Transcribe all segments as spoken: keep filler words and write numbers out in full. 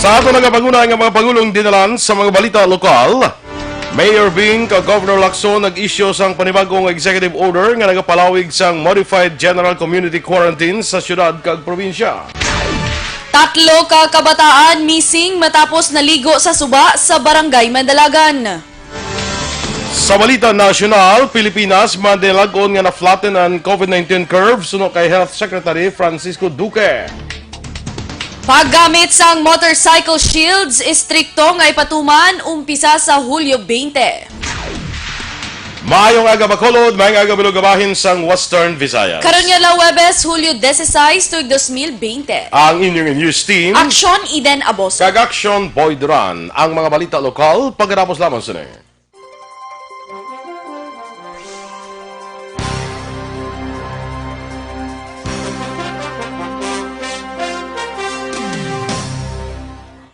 Sa ato nagapanguna nga mga pagulong dinalan sa mga balita lokal, Mayor Bing kag Governor Lacson nag-issue sang panibagong executive order nga nagapalawig sang Modified General Community Quarantine sa siyudad kag probinsya. Tatlo ka kabataan missing matapos naligo sa suba sa Barangay Mandalagan. Sa balita nasyonal, Pilipinas, madilag-on nga na-flatten ang COVID nineteen curve suno kay Health Secretary Francisco Duque. Paggamit sang motorcycle shields, istrikto nga ipatuman, umpisa sa Hulyo twenty. Maayong aga, Bacolod, maayong aga, Bilog, bahin sang Western Visayas. Karon nga adlaw, Huwebes, Hulyo dieciséis, tuig dos mil bente. Ang inyong news team, Aksyon Eden Aboso. Kag Aksyon Boy Duran. Ang mga balita lokal, pagkatapos lamang sini.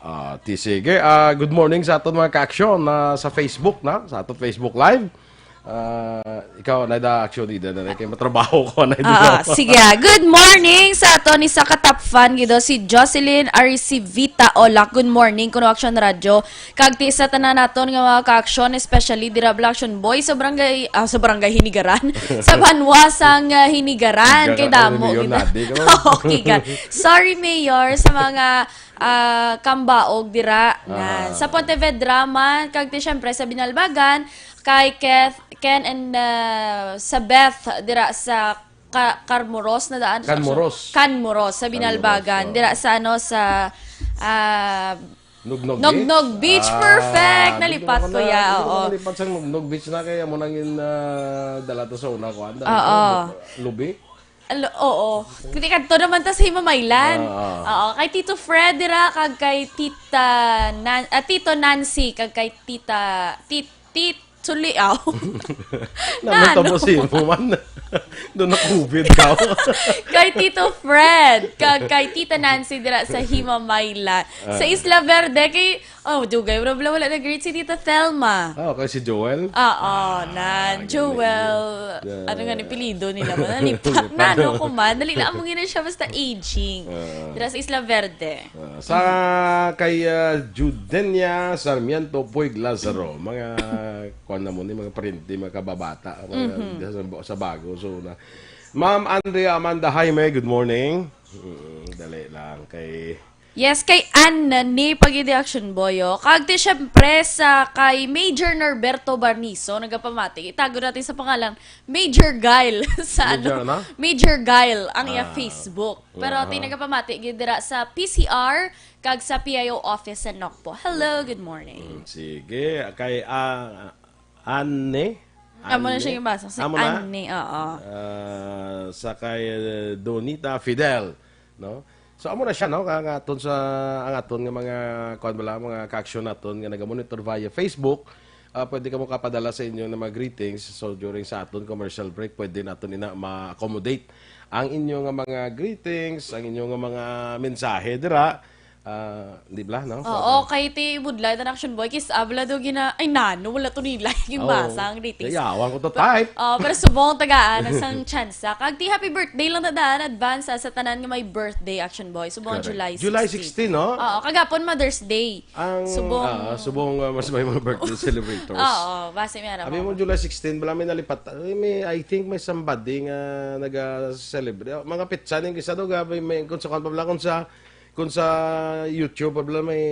Ah, ti sige. Ah, good morning sa aton mga ka-aksyon na sa Facebook na, sa aton Facebook Live. Ah, ikaw, Nay Da Aksyon Ida na kay matrabaho ko na Ah, dito. ah, sige. Ah. Good morning sa aton isa ka top fan, gido, si Jocelyn Aricivita Olak. Good morning, kuno Aksyon Radyo. Kag ti sa tanan naton nga mga ka-aksyon, especially dira Black Action Boy sa barangay, ah, sa barangay Hinigaran, sa banwa sang, ah, Hinigaran, kay Hinigaran, damo Mayor gid. Nadi, ka ba? Okay, ka. Sorry, Mayor, sa mga, ah, kambaog dira na. Ah. Sa Pontevedra man, kag ti, syempre, sa Binalbagan, kay Keth, Ken and, ah, sa Beth dira sa Ka-, Carmoros na daan. Canmoros. Canmoros, sa Binalbagan. Canmoros, oh. Dira sa, ano, sa, ah, Nugnog Nugnog Beach. Beach, Ah, perfect. Nalipat nagdala ko ko na, ya, nagdala ko oo. nalipat sa Nugnog Beach na kaya mo nangin, ah, dala to sa una ko, anda, Oo. ano, lubi? Alo-, oo. Hindi, kadto naman ta sa Himamaylan. Ah, ah. Oo, kay Tito Fred dira, kag kay Tita Nan-, ah, Tito Nancy, kag kay Tita, Tit-, Tit-, Suliaw. Naman Nano? Tapos si mo man. Doon na COVID ka. Kay Tito Fred, kag kay Tita Nancy dira sa Himamaylan. Sa Ah. Isla Verde, kay, oh, dugay, wala, wala, wala nag-greet si Tita Thelma. Ah, okay, si Joel? Oo, Ah, na, galing. Joel. Yeah. Ano nga ni apelyido nila? Nalipat na, Paano? no, kuman. Dali lang, amo gina siya, basta aging. Ah. Dira sa Isla Verde. Ah, sa kay, ah, Judenia Sarmiento Puig Lazaro, mga, kuwan na mo ni, mga paryente, mga kababata, mga Mhm. sa, sa bago. So, na, Ma'am Andrea Amanda Jaime, good morning. Mm, dali lang kay Yes, kay Ann ni Pagidi Action Boy, oh. Kag ti, syempre, sa kay Major Norberto Barniso, nagapamati. Itago natin sa pangalan, Major Guile. Sa Major ano? ano? Major Guile, ang iya Ah. Facebook. Pero Aha. ti nagapamati, gid dira sa P C R, kag sa P I O office sa Nocpo. Hello, good morning. Mm, sige. Kay, ah, Anne? Amo na Anne? siya yung basa. Si Amo na? Anne, oo. Ah, sa kay, eh, Donita Fidel, no? So, amo na siya, no? Ang aton sa, ang aton nga mga, kuwan bala, mga ka-aksyon naton nga nagamonitor via Facebook, ah, pwede kamo kapadala sa inyo nga mga greetings. So, during sa aton commercial break, pwede naton ina ma-accommodate ang inyo nga mga greetings, ang inyo nga mga mensahe dira. Ah, di bala, no? Oo, So, kay ti budlay ta na Action Boy, kis abla do gina, ay, nano, wala to nila, Oo. gimbasa ang greetings. Yayawan ko to Pe-, type. oh, pero subong tagaan, sang tsansa. Kag ti happy birthday lang ta daan, advance, ah, sa tanan nga may birthday, Action Boy. Subong Correct. July July sixteen. sixteen, no? Oo, kagapon Mother's Day. Ang, Subong ah, subong, ah, mas may mga birthday celebrators. Oo, base may aram Abi mo, ako. July sixteen, bala may nalipat, ay, may, I think may somebody nga naga-celebrate. Mga petsa ning isa daw, gabi, may, kung sa kwan pa bala, kung sa, kung sa YouTube pa bala, may,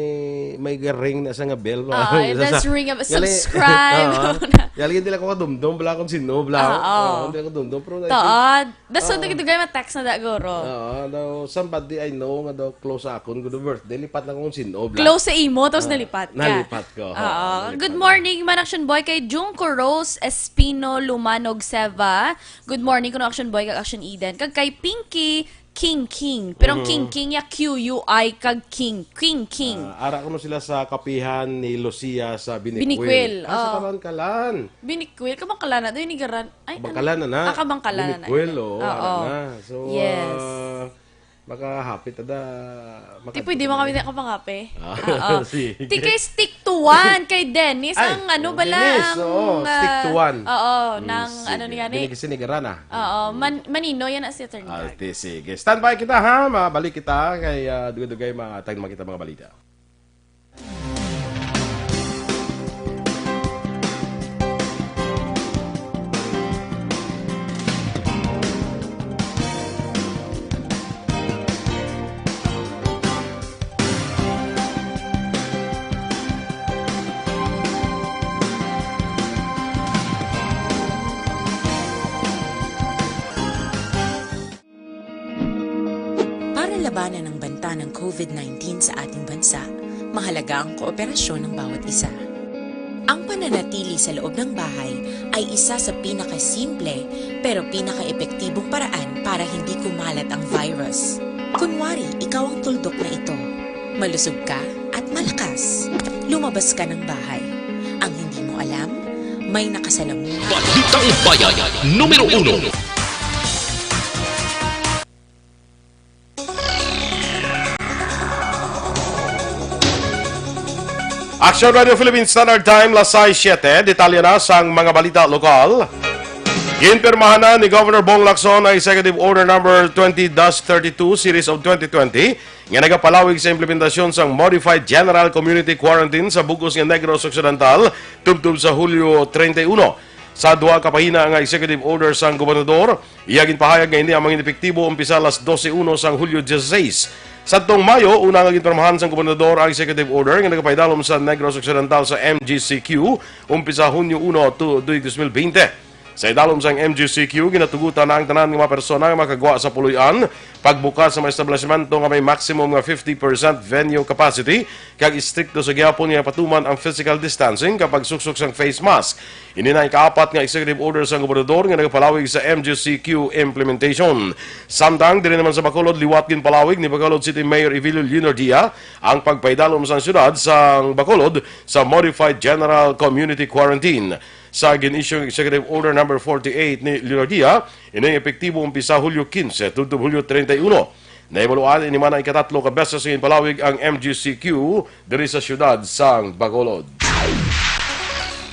may ring na sa nga bell. Oo, it Sa, does sa, ring a, yali, subscribe. oo. Yali, hindi lang ko kadumdum, bala kung sino, bala. Oo. Oo, hindi lang kadumdum, pero I think Tuod. Dason Oo. dugay-dugay ma-text na da, guro. Oo, daw, somebody I know nga daw close sa akon, good birthday, lipat na kung sino, bla. Close sa imo, tapos Ah, nalipat ka. nalipat ko. Oo. Oo, nalipat Good na. morning, man Action Boy, kay Junko Rose Espino Lumanog Seva. Good morning, kuno Action Boy, kag Action Eden. Kag kay Pinky King King. Pero ang Mhm. King King, ya Q U I, kag King. King King. Ah, ara kuno sila sa kapihan ni Lucia sa Biniquil. Biniquil, Ah, sa oo. Kalankalan. Biniquil, Kabangkalan na, doy, ni Garan. Ay, Kabangkalan ano? na na. Ah, Kabangkalan na na. Biniquil, oo, Oo. ara na. So, Yes. ah, makahapit ada, Ti, pwede mo kami na kapangape. Ah, Oo. sige. Ti, kay stick to one, kay Dennis, Ay, ang ano oh, bala, Dennis, ang, oo, stick to ah, one. oo, Mm, nang, ano sige. niya ni? Binigay sinigaran, ah. Oo, man-, manino yan, as attorney Ah, Card. ti, sige. Standby kita, ha? Mabalik kita kay, ah, dugay-dugay, mga tag-, makita mga balita. Para labanan ang banta ng COVID nineteen sa ating bansa, mahalaga ang kooperasyon ng bawat isa. Ang pananatili sa loob ng bahay ay isa sa pinakasimple pero pinakaepektibong paraan para hindi kumalat ang virus. Kunwari, ikaw ang tuldok na ito. Malusog ka at malakas. Lumabas ka ng bahay. Ang hindi mo alam, may nakasalamuha. Balitang Bayan, numero uno. Action Radio Philippine Standard Time, las sais siete. Detalye na sang mga balita lokal. Ginpirmahan na ni Governor Bong Lacson ang Executive Order Number twenty dash thirty-two, Series of twenty twenty, nga nagapalawig sa implementasyon sang Modified General Community Quarantine sa bug-os nga Negros Occidental, tubtob sa Hulyo treinta y uno. Sa duha ka pahina nga executive order sang gobernador, iya ginpahayag nga ini ang mangin-epektibo umpisa alas doce uno sang Hulyo dieciséis. Sadtong Mayo, una nga ginpirmahan sang gobernador ang executive order nga nagapaidalom sa Negros Occidental sa M G C Q, umpisa Hunyo uno, tuig dos mil bente. Sa idalom sang M G C Q, ginatugutan na ang tanan nga mga persona nga makagwa sa puloy-an, pagbukas sa mga establishmento nga may maximum nga fifty percent venue capacity, kag istrikto sa gihapon nga patuman ang physical distancing kag pagsuksok sang face mask. Ini na ang ikaapat nga executive order sang gobernador nga nagapalawig sa M G C Q implementation. Samtang diri naman sa Bacolod, liwat ginpalawig ni Bacolod City Mayor Evelio Leonardia ang pagpaidalom sang siyudad sang Bacolod sa Modified General Community Quarantine. Sa gin-issue Executive Order Number forty-eight ni Leonardia, ining epektibo umpisa Hulyo quince tubtob Hulyo treinta y uno. Nahibaluan ini man ang ikatatlo ka beses nga ginpalawig ang M G C Q diri sa siyudad sang Bacolod.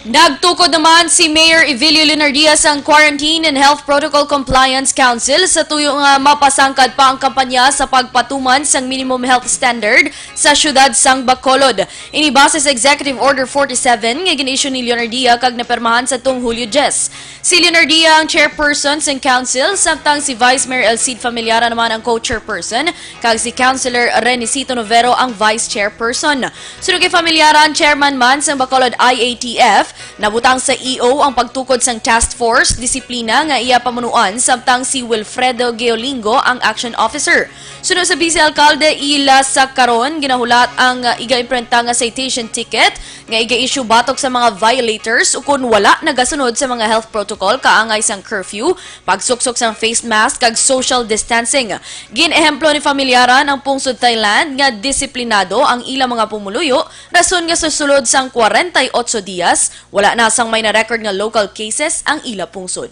Nagtukod naman si Mayor Evelio Leonardia sang Quarantine and Health Protocol Compliance Council sa tuyo nga mapasangkad pa ang kampanya sa pagpatuman sang minimum health standard sa siyudad sang Bacolod. Ini base sa Executive Order forty-seven nga gin-issue ni Leonardia kag napermahan sa tung Hulyo diyes. Si Leonardia ang chairperson sang council, samtang si Vice Mayor Elcid Familiaran naman ang co-chairperson, kag si Councilor Renisito Novero ang vice chairperson. Sunod kay Familiaran, chairman man sang Bacolod I A T F, nabutang sa E O ang pagtukod sang task force disiplina nga iya pamunuan, samtang si Wilfredo Geolingo ang action officer. Suno sa Vice Alkalde, ila sa karon ginahulat ang, uh, iga-imprenta nga citation ticket nga iga-issue batok sa mga violators ukon wala nagasunod sa mga health protocol kaangay sang curfew, pagsuksok sang face mask kag social distancing. Gin-ehemplo ni Familiaran ang pungsod Thailand nga disiplinado ang ilang mga pumuluyo, rason nga sa sulod sang kwarenta y otso dias, wala na sang may na-record nga local cases ang ila pungsod.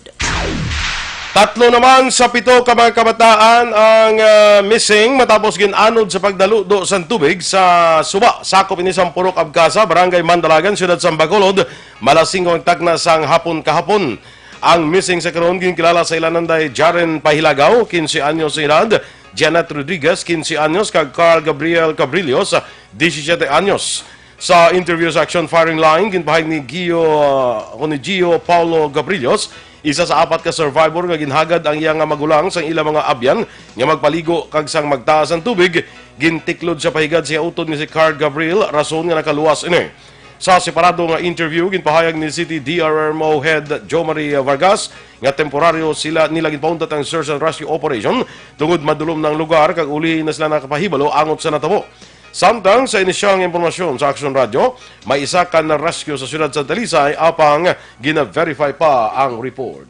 Tatlo naman sa pito ka mga kabataan ang, ah, missing matapos gin-anod sa pagdaludo sang tubig sa suba. Sakop ini sang Purok Abcasa, Barangay Mandalagan, Siyudad sang Bacolod, malasingko ang takna sang hapon kahapon. Ang missing sa karon ginkilala sa ila nanday Jaren Pahilagaw, quince anyos sa edad, Janet Rodriguez, quince anyos, kag Carl Gabriel Cabrillos, disisiete anyos. Sa interview sa Action Firing Line, ginpahayag ni Gio, o ni Gio Paulo Gabrillos, isa sa apat ka survivor nga ginhagad ang iya nga magulang sang ila mga abyan nga magpaligo kag sang magtaas ang tubig, gintiklod sa pahigad sa iya utod nga si Card Gabriel, rason nga nakaluwas ini. Sa separado nga interview, ginpahayag ni City D R R M O Head Jo Marie Vargas nga temporaryo sila nila ginpauntat ang search and rescue operation tungod madulom na ang lugar kag uli na sila nakapahibalo angot sa natabo. Samtang sa inisyal nga impormasyon sa Aksyon Radyo, may isa ka na-rescue sa siyudad sa Talisay, apang gina-verify pa ang report.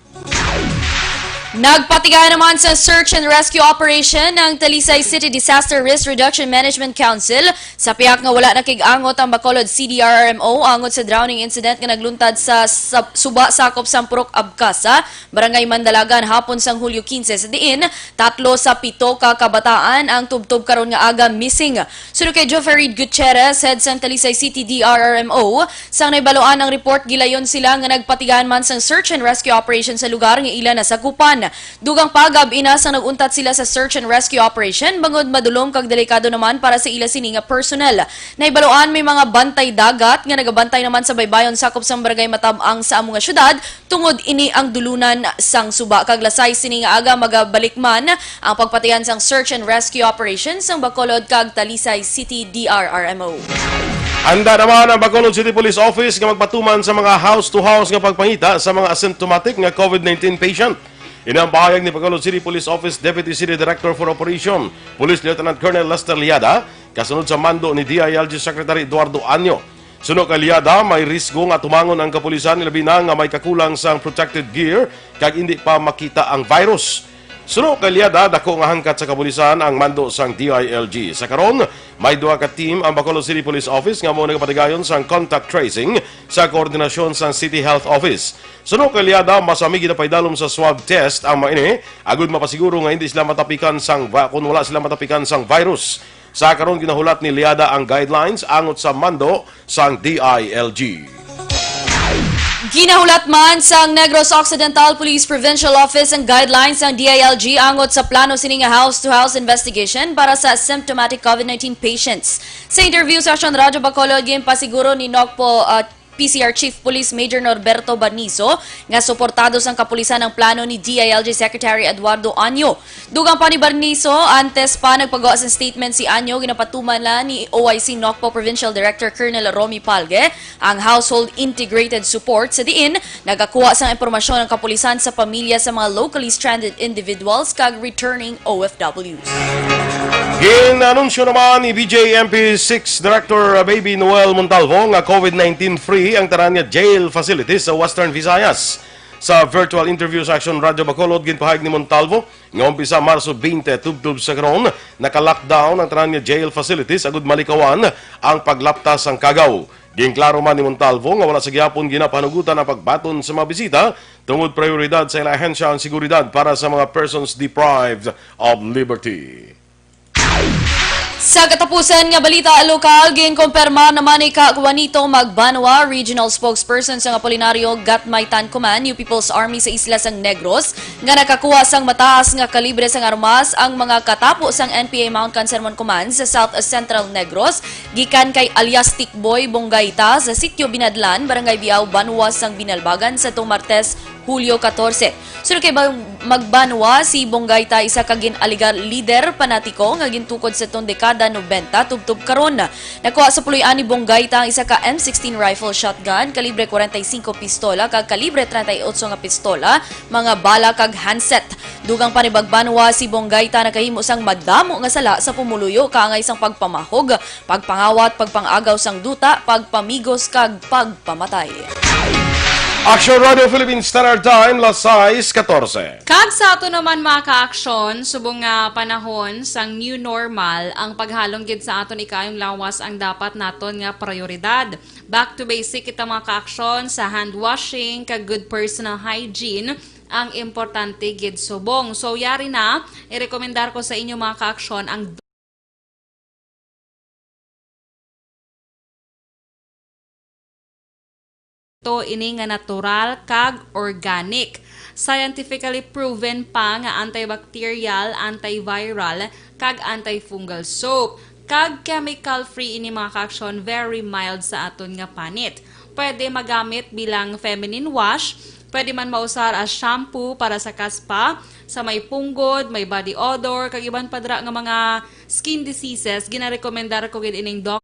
Nagpatigayon naman sa search and rescue operation ang Talisay City Disaster Risk Reduction Management Council sa pihak nga wala nakig-angot ang Bacolod C D R R M O angot sa drowning incident nga nagluntad sa, sa suba sakop sang Purok Abcasa, Barangay Mandalagan, hapon sang Hulyo quince, sa diin tatlo sa pito ka kabataan ang tubtob karon nga aga missing. Suno kay Joferid Gutierrez, head sang Talisay City D R R M O, sang nahibaluan ang report, gilayon sila nga nagpatigayon man sang search and rescue operation sa lugar nga ila nasakupan. Dugang pa, gab-i na sang nag-untat sila sa search and rescue operation bangod madulom kag delikado naman para sa ila sini nga personnel. Nahibaluan may mga bantay dagat nga nagabantay naman sa baybayon sakop sang Barangay Matab-ang sa amo nga syudad, tungod ini ang dulunan sang suba, kag lasay sini nga aga magabalik man ang pagpatigayon sang search and rescue operation sang Bacolod kag Talisay City D R R M O. Handa naman ang Bacolod City Police Office nga magpatuman sa mga house-to-house nga pagpangita sa mga asymptomatic nga COVID nineteen patient. Ini ang pahayag ni Bacolod City Police Office Deputy City Director for Operation, Police Lieutenant Colonel Lester Liada, kasunod sa mando ni D I L G Secretary Eduardo Anyo. Suno kay Liada, may risgo nga tumangon ang kapulisan, ilabi na nga may kakulang sang protective gear kag indi pa makita ang virus. Suno kay Liada, dako nga hangkat sa kapulisan ang mando sang D I L G. Sa karon, may duha ka team ang Bacolod City Police Office nga amo nagapatigayon sang contact tracing sa koordinasyon sang City Health Office. Suno kay Liada, masami ginapaidalom sa swab test ang mga ini, agud mapasiguro nga hindi sila matapikan sang va-, kung wala sila matapikan sang virus. Sa karon, ginahulat ni Liada ang guidelines angot sa mando sang D I L G. Ginahulat man sang Negros Occidental Police Provincial Office ang guidelines sang D I L G angot sa plano sini nga house-to-house investigation para sa asymptomatic COVID nineteen patients. Sa interview sa Aksyon Radyo Bacolod, ginpasiguro ni Nocpo, uh, P C R Chief Police Major Norberto Baniso nga suportado sang kapulisan ang plano ni D I L G Secretary Eduardo Anyo. Dugang pa ni Baniso, antes pa nagpagawa sang statement si Anyo, ginapatuman na ni O I C Nocpo Provincial Director Colonel Romy Palge ang Household Integrated Support, sa diin nagakuha sang impormasyon ang kapulisan sa pamilya sa mga locally stranded individuals kag returning O F Ws. Gin-anunsyo naman ni B J M P six Director Baby Noel Montalvo nga COVID nineteen free ang tanan nga jail facilities sa Western Visayas. Sa virtual interview sa Aksyon Radyo Bacolod, ginpahayag ni Montalvo nga umpisa Marso twenty tubtob sa karon, naka-lockdown ang tanan nga jail facilities agud malikawan ang paglapta sang kagaw. Ginklaro man ni Montalvo nga wala sa gihapon ginapanugutan ang pagbaton sa mga bisita tungod prioridad sa ila ahensya ang seguridad para sa mga persons deprived of liberty. Sa katapusan nga balita lokal, ginkumpirma naman ni Kag Juanito Magbanwa, Regional Spokesperson sang Apolinario Gatmaitan Command, New People's Army sa Isla sang Negros, nga nakakuha sang mataas nga kalibre sang armas ang mga katapo sang N P A Mount Kansermon Command sa South Central Negros, gikan kay alias Tikboy Bonggaita sa Sitio Binadlan, Barangay Biao, Banwa sang Binalbagan, sa tong Martes, Hulyo katorse. Suno kay Bang-, Magbanwa, si Bonggaita isa ka gin-alegar lider panatiko nga gintukod sa tong dekada nobenta tubtob karon. Nakuha sa puloy-an ni Bonggaita ang isa ka M sixteen rifle shotgun, kalibre kwarenta y singko pistola, kag kalibre treinta y ocho nga pistola, mga bala, kag handset. Dugang pa ni Magbanwa, si Bonggaita nakahimo sang madamo nga sala sa pumuluyo kaangay sang pagpamahog, pagpangawat, pagpang-agaw sang duta, pagpamigos, kag pagpamatay. Aksyon Radio Philippine Standard Time, las sais katorse. Kag sa ato naman, mga ka-aksyon, subong nga panahon sang new normal, ang paghalong gid sa aton ikaayong lawas ang dapat naton nga prioridad. Back to basic kita, mga ka-aksyon, sa hand washing kag good personal hygiene ang importante gid subong. So, yari na, irekomendar ko sa inyo, mga ka-aksyon, ang to ini nga natural kag organic. Scientifically proven pa nga antibacterial, antiviral, kag antifungal soap. Kag chemical-free ini, mga ka-aksyon, very mild sa aton nga panit. Pwede magamit bilang feminine wash, pwede man mausar as shampoo para sa kaspa, sa may punggod, may body odor, kag iban pa dira nga mga skin diseases, ginarekomendar ko gid ining doc-,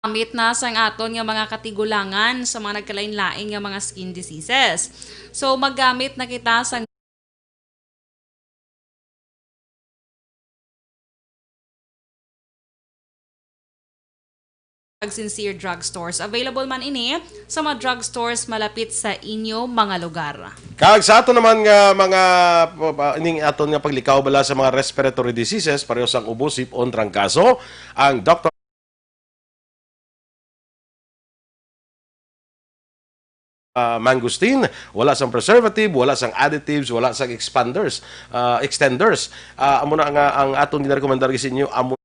gamit na sang aton nga mga katigulangan sa mga nagkalain-lain nga mga skin diseases. So, maggamit na kita sang Sincere Drugstores. Available man ini sa mga drugstores malapit sa inyo mga lugar. Kag sa ato naman nga mga, uh, ining aton nga paglikaw bala sa mga respiratory diseases, pareho sang ubo, sipon, trangkaso, ang Doctor ah, mangosteen, wala sang preservative, wala sang additives, wala sang expanders, ah, extenders. Ah, amo na nga ang aton ginarekomendar sa inyo, amo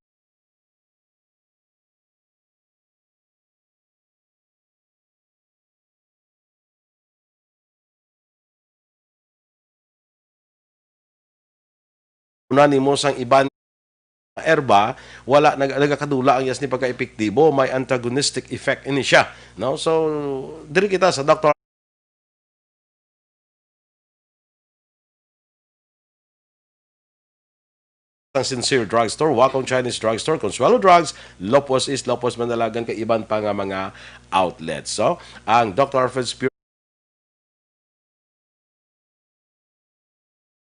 na nimo sang iban erba, wala nag-, nagakadula ang iyas ni pagka-epektibo, may antagonistic effect ini siya, no? So, diri kita sa Doctor ang Sincere Drugstore, Wakong Chinese Drugstore, Consuelo Drugs, Lopos East, Lopos Mandalagan, kag iban pa nga mga outlets. So, ang Doctor Alfred's Pure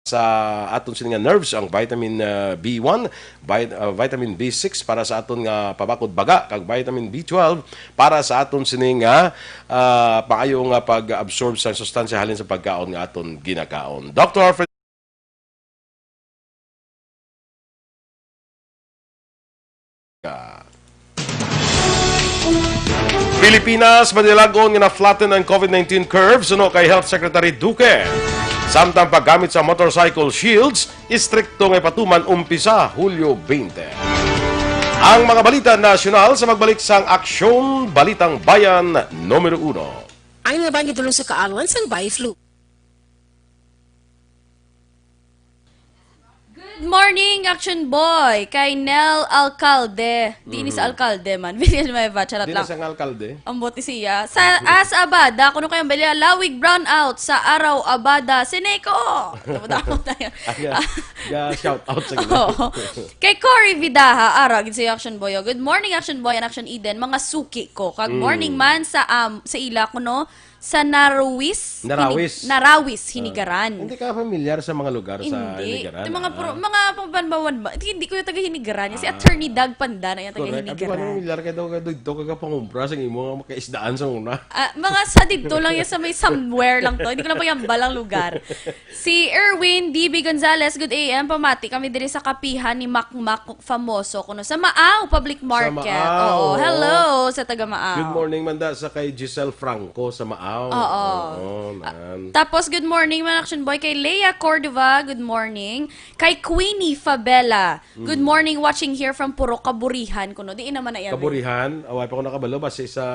sa aton sini nga nerves, ang vitamin, uh, B one, vit-, uh, vitamin B six para sa aton nga pabakod baga, kag vitamin B twelve para sa aton sini nga, uh, maayo nga pag-absorb sa sustansya halin sa pagkaon nga aton ginakaon. Doctor Alfred Pilipinas, manilagon nga na-flatten ang COVID nineteen curve suno kay Health Secretary Duque. Samtang paggamit sa motorcycle shields, istrikto nga ipatuman umpisa Hulyo twenty. Ang mga balita nasyonal sa magbalik sang Aksyon Balitang Bayan numero uno. Ang mga bangin tulong sa kaalam sang Bai Flu. Good morning, Action Boy, kay Nel Alcalde. Di ni sa alkalde man. Bisan may ba, charot Di na lang. Sang alkalde. Ang bote siya. Sa, ah, sa Abada, kuno kay ang balya, lawig brownout sa araw, Abada. Sineco! Tama-tama tayo. Aga, ga shout out sa gila. Oo. Kay Cory Vidaha, ara, gid si Action Boy. Oh. Good morning, Action Boy and Action Eden. Mga suki ko. Kag Mm. morning man sa, um, sa ila ko, no? Sa Narawis, Narawis. Hinig-, Narawis, Ah, Hinigaran. Hindi ka familiar sa mga lugar sa Hindi. Hinigaran, Yung mga ah. pro-, mga pambanbawan ba? Hindi, hindi ko yung taga Hinigaran. Si Ah. Attorney Doug Pandan, yung taga Correct. Abi ko, ano, Hinigaran. Familiar ka daw, ka dito ka kapangumpra sa imo nga makaisdaan sa una. Ah, mga sa dito lang yan, sa may somewhere lang to. Hindi ko na pa yung balang lugar. Si Erwin D B Gonzalez, good A M. Pamati kami diri sa kapihan ni Makmak Famoso kuno sa Maaw Public Sa Market. Maaw, Oo, oo. hello sa taga Maaw. Good morning, manda, sa kay Giselle Franco sa Maaw. Oo. Oo, Ah, man. tapos, good morning, man, Action Boy. Kay Leia Cordova, good morning. Kay Queenie Fabela, good Mm. morning, watching here from Purok Kaburihan kuno. Di naman na iya, Kaburihan, away pa ko nakabalo, basi sa,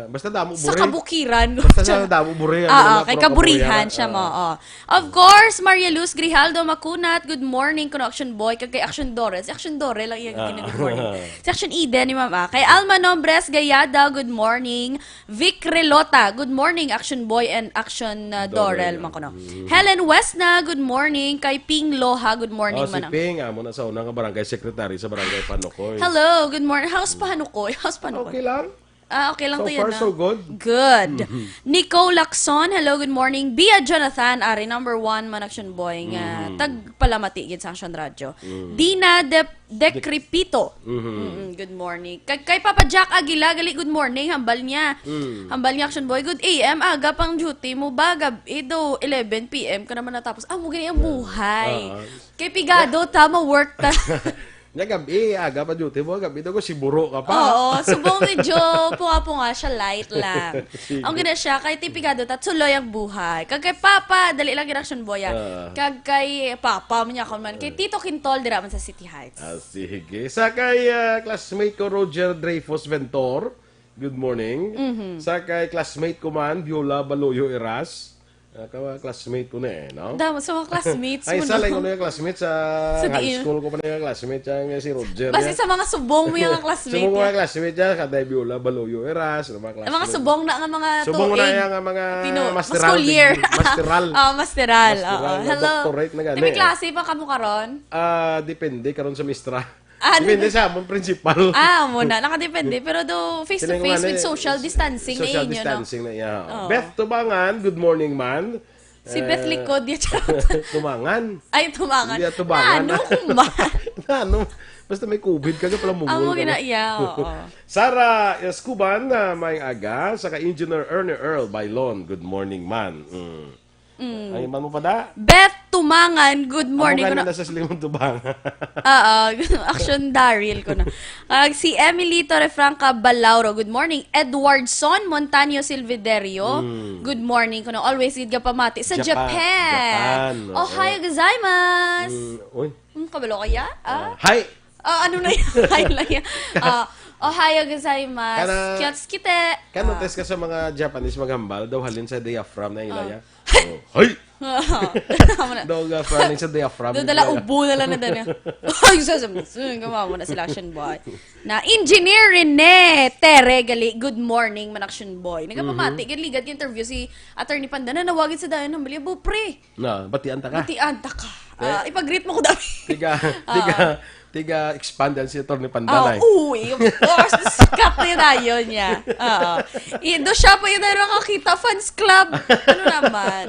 basta damo Sa buri. Kabukiran. Basta sa damo buri, ano Ah, na, kay Purok Kaburihan Kaburihan, siya mo. ah. Oh. Of course, Maria Luz Grijaldo Macunat, good morning, kuno Action Boy, kag kay Action Dorel. Si Action Dorel lang iyang Ah. gina-good morning. Si Action Eden ni Mama. Kay Alma Nombres Gayada, good morning. Vic Relota, good morning, Action Boy and Action, uh, Dorel, Dorel, man kuno. mm. Helen Westna, good morning. Kay Ping Loha, good morning, Oh, si manang. Ping, amo na sa una nga barangay secretary sa barangay Panukoy. Hello, good morning. How's Panukoy? How's Panukoy? Okay lang. Ah, okay lang So to yan, far, ah. so good. Good. Mhm. Nicole Lacson, hello, good morning. Bia Jonathan, ari number one man Action Boy nga Mhm. tagpalamati gid sa Action Radio. Mhm. Dina De, Decrepito. Mhm. Mm-mm, good morning. Kag kay Papa Jack Aguila, gali, good morning. Hambal niya. Mm. Hambal niya, Action Boy. Good A M, aga pang duty mo ba? Gab-i do, eleven P M ka naman natapos. Ah, mo gani ang buhay. Ah. Kay pigado ta, ma-work ta. Nga gabi, aga pa duty mo, gabi daw ko siburo ka pa. Oo, subong medyo punga-punga siya, light lang. Sige. Ang ganda siya, kahit tipigado ta, tuloy ang buhay. Kag kay Papa, dali lang gid Action Boy, ah. Ah. Kag kay Papa, man niya ako man. Kay Ah. Tito Quintol, dira man sa City Heights. Ah, sige. Sa kay, ah, classmate ko, Roger Dreyfus Ventor, good morning. Mhm. Sa kay classmate ko man, Viola Baloyo Eras, Ah, ka-, classmate ko na eh, no? Damo sa mga classmates Ay, mo, isa no? lang ko na yung classmate sa Sa high diin? school ko pa na yung classmate, siya nga si Roger, Basta yan. sa mga subong mo yung classmate, Subong mo yan. yung classmate, yan. Kada Viola Baloyo Eras, yung mga Ang mga classmate. subong na nga mga Subong na tuig. yan, ang mga Tino-, masteral, school year. masteral. Ah, masteral, Masteral, oo. na Hello. doctorate na gani May eh. klase pa kamo karon? Ah, depende karon sa mistra. Ah, Depende di- sa among principal. Ah, amo na. Nakadepende. Pero do face to Sila yung face ano with eh, social distancial distancing na inyo, no? distancing na iya. Oo. Beth Tubangan, good morning, man. Si Beth Eh, Likod, ya, charot. Tumangan. Ay, Tumangan. Hindi, Tubangan. Nano ko man? Nano? Basta may covid ka, ka pala mungol Amo ka gina, na. iya, oo. Sarah Escoban, ah, may aga. Saka Engineer Ernie Earl Bailon, good morning, man. Mm. Mm. Ay, man mo pa da? Beth Tumangan, good morning. Amo Kuno, gani na sa Slimon Tubangan. Oo, Action Daryl ko na. Kag si Emily Torrefranca Balauro, good morning. Edwardson Montaño Silvederio, Mm. good morning. Kuno, always gid ka pamati sa Japan. Japan. Japan, oo. Ohayo gozaimasu. Mm, uy. Hmm, kabalo kaya? Ah, Ah? hi. Ah, ano na yan? Hi lang yan. Ah, ohayo gozaimasu. Kana, Quiotsukite. Kano Ah. test ka sa mga Japanese maghambal, daw halin sa diaphragm na ila Ah. ya? Oh, hi! Tama na. Daw ga frowning sa diaphragm Daw dala nila. ubo na lang na dala. Ay, sa, sa, sa, gamawa na sila, Action Boy. Na Engineer Rene Tere, gali, good morning, man Action Boy. Nagapamati, Mhm. gid ligad interview si Attorney Panda na nawagin sa dayon, hambali, "Bo, pre, Na, batian ta ka. batian ta ka." Ah, ipag-greet mo ko dami. Tiga, Oo. tiga, tiga expand yan si Attorney Pandanay. Oh, uy, of course. Sikat na yun tayo niya. Oo. Indo siya pa yun na makakita. Fans club. Ano naman?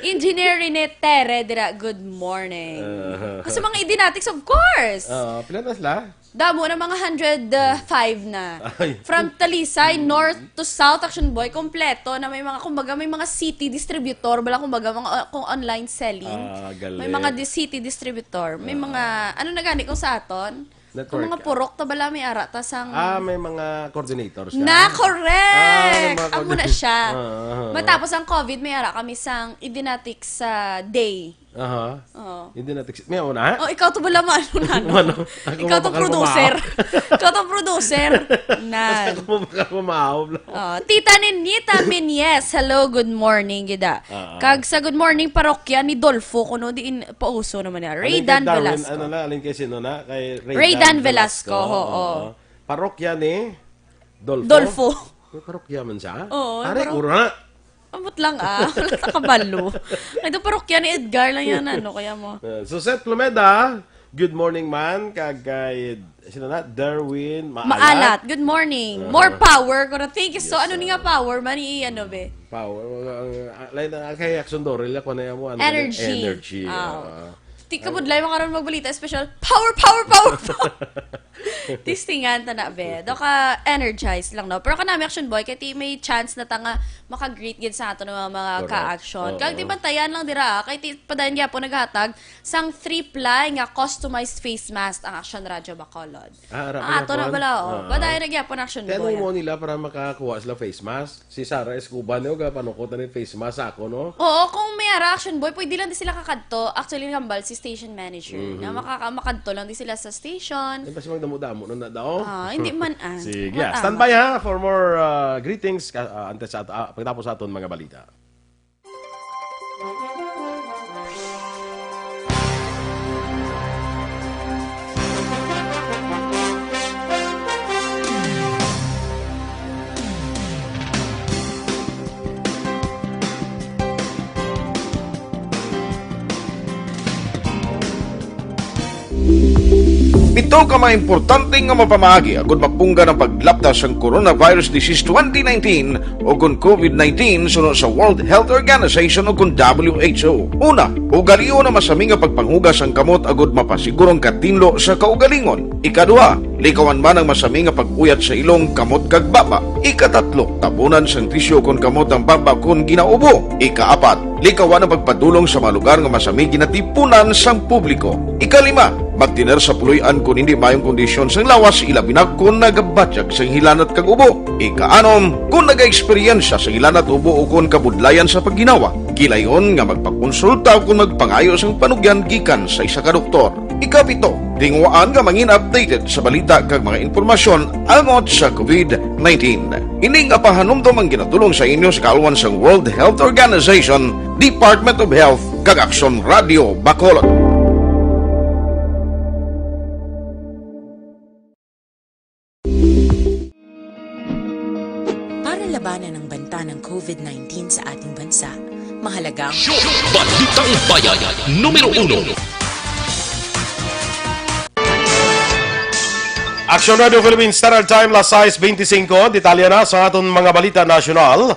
Engineer Rene Tere, dira, good morning. Uh-huh. Kasi mga Idinatics, of course. Oo, pila na sila? Damo na mga hundred five na. Ay. From Talisay, north to south, Action Boy, kompleto na may mga, kumbaga, may mga city distributor, bala, kumbaga, mga, uh, kung online selling. Ah, galing. May mga di-, city distributor. May Ah. mga, ano na gani kung sa aton? Kung Network. mga purok, ta bala, may ara ta sang Ah, may mga coordinators ka? Na, correct! Ah, may mga Amo na coordinators. siya. Ah, ah, ah. Matapos ang covid, may ara kami sang Idinatics sa day. Aha. Oo. Hindi na text. May una? Oh, ikaw to bala, maano na, no? Ano? Ako Ikaw to mabakal producer. Kumao. Ikaw to producer. Nan. Ako mabakal kumao. Oh, Tita Ninita Menyes, hello, good morning, gida. Ah. Kag sa good morning, parokya ni Dolfo, kuno diin pauso naman niya. Alin Ray kay Dan Darwin, Velasco. ano na, alin kay sino na? Kay Ray Ray Dan Dan Velasco, Velasco, oo. oo. Parokya ni Dolfo? Dolfo. May parokya man siya? Oo, Pare, parok- ura. Ambot lang, ah. Wala ta kabalo. Ay, do parokya ni Edgar lang yan, ano, kaya mo. Uh, Suzette Plumeda, good morning, man. Kag kay, sino na? Darwin Maalat. Maalat, good morning. Uh-huh. More power ko na. Thank you so, Yes, ano ni nga uh, power? Mani, ano, be? Power. Uh, uh, lain na, kay Action Dorel, ako na yan mo, ano, Energy. energy, Ah. uh, Ti kabudlay mo karon magbalita, special. Power, power, power, power. Testingan ta na, be. Do ka energized lang, no? Pero kanami, Action Boy, kay ti may chance na ta nga maka-greet gid sa aton nga mga Correct. ka-action. Oo. Kag ti bantayan lang dira, ah. Kay ti padayon gyapon naghatag sang three-ply nga customized face mask ang Action Radio Bacolod. Ah, ara Ang ka ato na gyapon? pala, oh. Ah. Padayon na gyapon, Action Kaya Boy, nung ah. mo nila para makakuha sila face mask? Si Sarah Escoban, no, ga panukot na ni face mask sa ako, no? Oo, kung may ara, Action Boy, pwede lang di sila kakadto. Actually, hambal si station manager Mhm. na makaka-, makadto lang di sila sa station. Ay, basta magdamo-damo na na daw. Ah, hindi man, ah. Sige, What ah, standby, ha, for more, ah, greetings ka-, ah, antes sa at-, ah, pagkatapos sa aton mga balita. Pito ka mga importante nga mapamaagi agud mapunggan ang paglapta sang coronavirus disease twenty nineteen o kon covid nineteen suno sa World Health Organization o kon W H O. Una, ugalion ang masami nga pagpanghugas sang kamot agud mapasiguro ang katinlo sa kaugalingon. Ikaduha, likawan man ang masami nga pag-uyat sa ilong, kamot kag baba. Ikatatlo, tabunan sang tisyu kon kamot ang baba kon ginaubo. Ikaapat, likawan ang pagpadulong sa mga lugar nga masami ginatipunan sang publiko. Ikalima, magtiner sa puloy-an kon hindi mayong kondisyon sang lawas, ilabi na kon nagabatyag sang hilanat kag ubo. Ikaanom, kon nagaeksperyensya sang hilanat, ubo, o kon kabudlayan sa pagginawa, gilayon nga magpakonsulta o kon magpangayo sang panugyan gikan sa isa ka doktor. Ikapito, tinguhaan nga mangin updated sa balita kag mga impormasyon angot sa covid nineteen. Ini nga pahanumdom ang ginatulong sa inyo sa kaalwan sang World Health Organization, Department of Health, kag Aksyon Radio Bacolod. Para labanan ang banta ng covid nineteen sa ating bansa, mahalagang Balitang Bayan, numero uno. Action Radio Philippines Standard Time, las sais beintisinco. Detalye na sa aton mga balita nasyonal.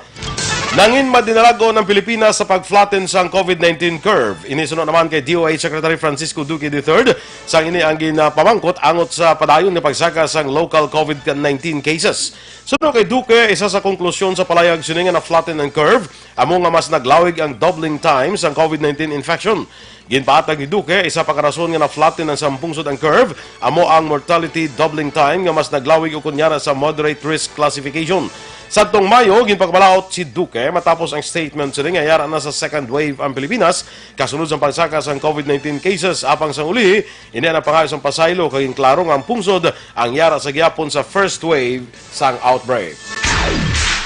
Nangin madinalagon ang Pilipinas sa pag-flatten sang covid nineteen curve. Ini suno naman kay D O H Secretary Francisco Duque the third, sang ini ang ginapamangkot angot sa padayon nga pagsaka sang local covid nineteen cases. Suno kay Duque, isa sa konklusyon sa palayag sini nga na-flatten ang curve amo nga mas naglawig ang doubling time sang covid nineteen infection. Ginpatag ni Duque, isa pa ka rason nga na-flatten ang sang pungsod ang curve amo ang mortality doubling time nga mas naglawig ukon yara sa moderate risk classification. Sadtong Mayo, ginpakabalaut si Duque matapos ang statement sini nga yara na sa second wave ang Pilipinas kasunod sang pagsaka sang covid nineteen cases. Apang sang uli, ini ang pangayo sang pasaylo kag ginklaro nga ang pungsod ang yara sa gihapon sa first wave sang outbreak.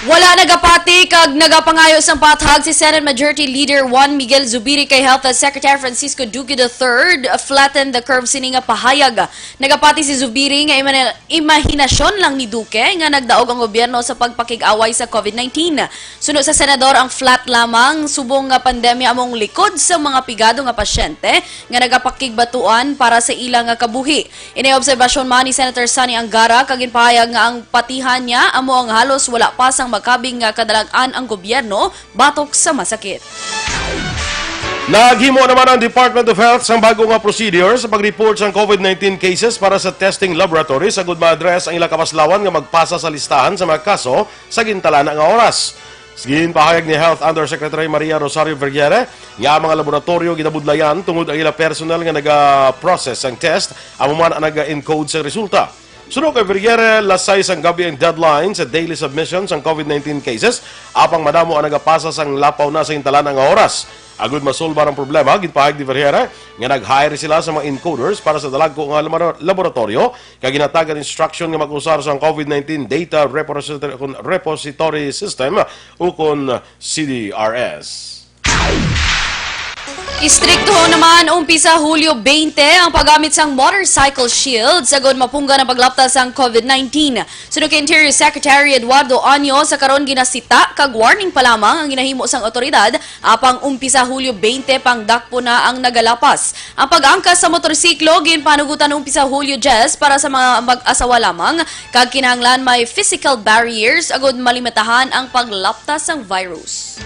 Wala nagapati kag nagapangayo sang pathag si Senate Majority Leader Juan Miguel Zubiri kay Health Secretary Francisco Duque the third, flatten the curve sini nga pahayag. Nagapati si Zubiri nga imana-, imahinasyon lang ni Duque nga nagdaog ang gobyerno sa pagpakig-away sa COVID nineteen. Suno sa senador, ang flat lamang subong nga pandemya among likod sa mga pigado nga pasyente nga nagapakigbatuan para sa ila nga kabuhi. Ini obserbasyon man ni Senator Sonny Angara kag ginpahayag nga ang patihan niya amo ang halos wala pa sang makabing nga kadalag-an ang gobyerno batok sa masakit. Naghimo naman ang Department of Health sang bago nga procedure sa pag-report sang COVID nineteen cases para sa testing laboratories agud ma-address ang ila kapaslawan nga magpasa sa listahan sa mga kaso sa gintalana nga oras. Ginpahayag ni Health Undersecretary Maria Rosario Vergeire nga ang mga laboratoryo ginabudlayan tungod ang ila personnel nga naga-process sang test amo man ang naga-encode sa resulta. Suno kay Vergeire, alas sais sang gabi ang deadline sa daily submission sang COVID nineteen cases, apang madamo ang nagapasa sang lapaw na sa gintalana nga oras. Agud masolbar ang problema, ginpahayag ni Vergeire nga nag-hire sila sa mga encoders para sa dalagko nga labora-, laboratoryo kag ginhatagan instruction nga mag-usar sang COVID nineteen Data Repository, Repository System ukon C D R S. Istriktuhon naman umpisa Hulyo twenty ang paggamit sang motorcycle shield sagod mapunggan ang paglapta sang COVID nineteen. Suno kay Interior Secretary Eduardo Año, sa karon ginasita kag warning pa lamang ang ginahimo sang awtoridad, apang umpisa Hulyo twenty pang dakpo na ang nagalapas. Ang pag-angkas sa motorsiklo ginpanugutan umpisa Hulyo diyes para sa mga mag-asawa lamang, kag kinahanglan may physical barriers agud malimitahan ang paglapta sang virus.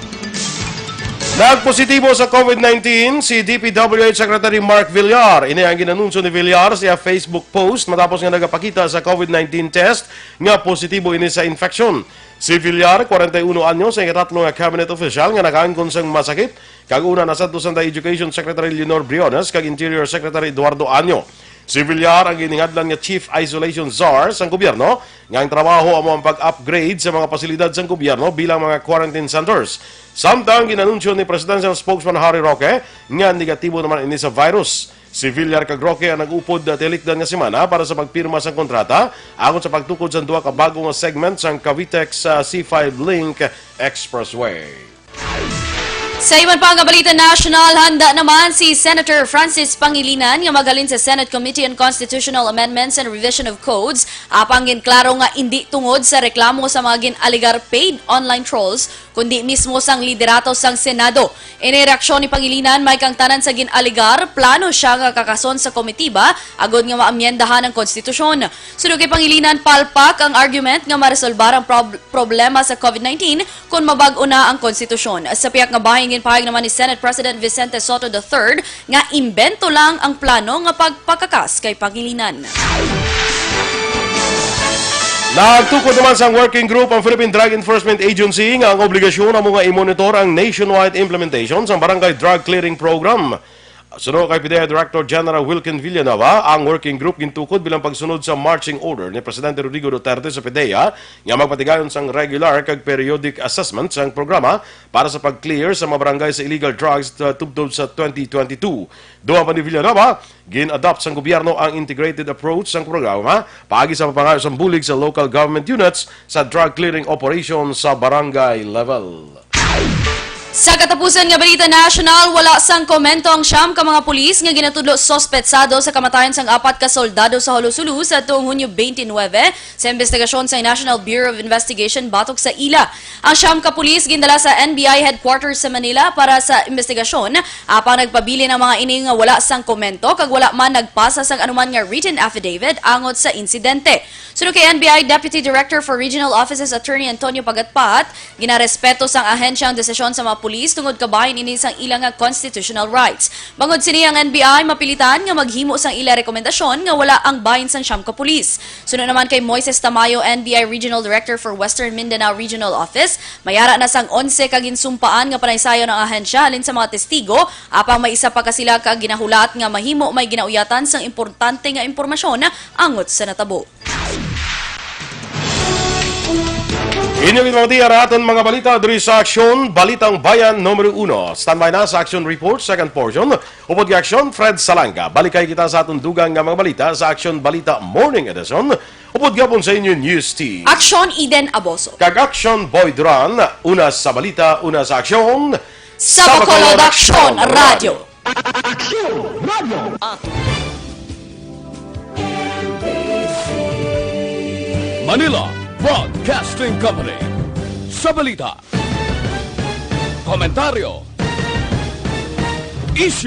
Nagpositibo sa COVID nineteen si D P W H Secretary Mark Villar. Ini ang ginanunsyo ni Villar sa iya Facebook post matapos nga nagapakita sa COVID nineteen test nga positibo ini sa infection. Si Villar, kwarenta y uno anyos, ang ikatatlo nga cabinet official nga nakaangkon sang masakit, kag una nasantusan ta Education Secretary Leonor Briones kag Interior Secretary Eduardo Año. Si Villar ang giningadlan nga Chief Isolation Czar sang gobyerno, nga ang trabaho amo ang pag-upgrade sa mga pasilidad sang gobyerno bilang mga quarantine centers. Samtang ginanunsyo ni Presidential Spokesman Harry Roque nga negatibo naman ini sa virus. Si Villar kag Roque ang nag-upod tilikdan nga semana para sa pagpirma sang kontrata angon sa pagtukod sang duha ka bago nga segment sang Cavitex, ah, C five Link Expressway. Sa iban pa nga balita nasyonal, handa naman si Senator Francis Pangilinan nga maghalin sa Senate Committee on Constitutional Amendments and Revision of Codes, apang ginklaro nga indi tungod sa reklamo sa mga gin-alegar paid online trolls, kundi mismo sang liderato sang Senado. Ini reaksyon ni Pangilinan may kangtanan sa gin-alegar plano siya nga kakason sa komitiba agod nga maamyendahan ang konstitusyon. Suno kay Pangilinan, palpak ang argument nga maresolbar ang prob-, problema sa COVID nineteen kon mabag-o na ang konstitusyon. Sa pihak nga bahin, ginpahayag naman ni Senate President Vicente Sotto the third nga imbento lang ang plano nga pagpakakas kay Pangilinan. Nagtukod naman sang working group ang Philippine Drug Enforcement Agency nga ang obligasyon amo nga i-monitor ang nationwide implementation sang Barangay Drug Clearing Program. Suno kay PDEA Director General Wilkin Villanueva, ang working group gintukod bilang pagsunod sa marching order ni Presidente Rodrigo Duterte sa PDEA nga magpatigayon sang regular kag periodic assessment sang programa para sa pag-clear sa mga barangay sa illegal drugs, uh, tubtob sa twenty twenty-two. Dugang pa ni Villanueva, gin-adopt sang gobyerno ang integrated approach sang programa paagi sa pagpangayo sang bulig sa local government units sa drug clearing operation sa barangay level. Sa katapusan nga balita nasyonal, wala sang komento ang siyam ka mga pulis nga ginatudlo suspetsado sa kamatayon sang apat ka soldado sa Jolo-Sulu sa tuong Hunyo twenty-nine sa imbestigasyon sa National Bureau of Investigation batok sa ila. Ang siyam ka pulis gindala sa N B I headquarters sa Manila para sa imbestigasyon, apang nagpabilin ang mga ini nga wala sang komento kag wala man nagpasa sang anuman nga written affidavit angot sa insidente. Suno kay N B I Deputy Director for Regional Offices Attorney Antonio Pagatpat, ginarespeto sang ahensya ang desisyon sa mga pulis tungod kabahin ini sang ila nga constitutional rights. Bangod sini, ang N B I mapilitan nga maghimo sang ila rekomendasyon nga wala ang bahin sang siyam ka pulis. Suno naman kay Moises Tamayo, N B I Regional Director for Western Mindanao Regional Office, may ara na sang onse ka ginsumpaan nga panaysayon ang ahensya halin sa mga testigo, apang may isa pa ka sila ka ginahulat nga mahimo may ginauyatan sang importante nga impormasyon angot sa natabo. Inyo ginamati ang aton mga balita diri sa Aksyon, Balitang Bayan numero uno. Standby na sa Aksyon Report, second portion. Upod kay Aksyon, Fred Salanga. Balikay kita sa aton dugang nga mga balita sa Aksyon Balita Morning Edition. Upod gapon sa inyo News Team. Aksyon, Eden Aboso. Kag Aksyon, Boy Duran. Una sa balita, una sa aksyon. Sa Bacolod Aksyon Radio. Manila Broadcasting Company. Sa balita, komentaryo, isyu,